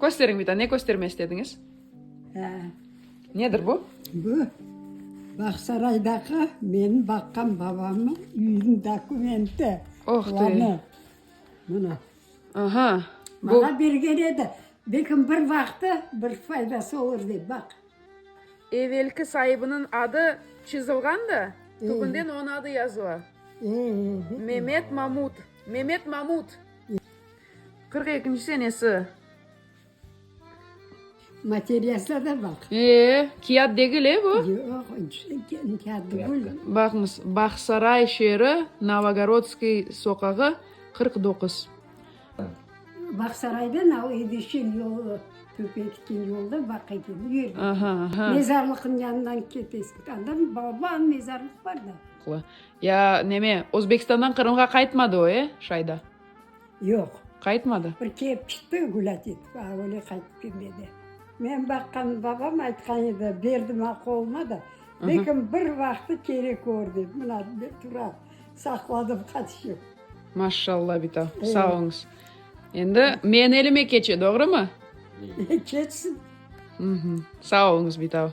Kösteriñ bita, ne kösterme istediñiz? Nedir bu? Bu, Bağsaraydaki menim baqqan babamnıñ üyüniñ dokumenti. Oh te! Mına. Aha. Bu. Maña bergen edi. Belkim bir vaqtı bir faydası olur dep, baq. Evelki saibiniñ adı çizilğan da, tübünden onıñ adı yazıla. Memet Mamut. Memet Mamut. 42-nci senesi. Materiyasına da baq. E, kâğıt degil, e, bu? Yoq, kâğıt degil. Baqıñız, Bağsaray şeeri, Novogorodskiy soqağı, 49. Bağsaraydan al Edeşen yolu, töpege ketken yolda baq eken, o yerde. Mezarlıqnıñ yanından ketesiñ, anda balaban mezarlıq bar da. Ya, neme, Özbekistandan Qırımğa qaytmadı o, e, şayda? Yoq. Qaytmadı? Bir kelip çıqtı, gulât etip, a öyle qaytıp kelmedi. Men baqqan babam aytqan edi, berdi maña qoluma da, belkim bir vaqtı kerek olur dep, mına tura, saqladım qatışıp. Maşşalla, bita, sağ oluñız. Endi men elime keçe, doğrumı? Keçsin. Sağ oluñız, bita.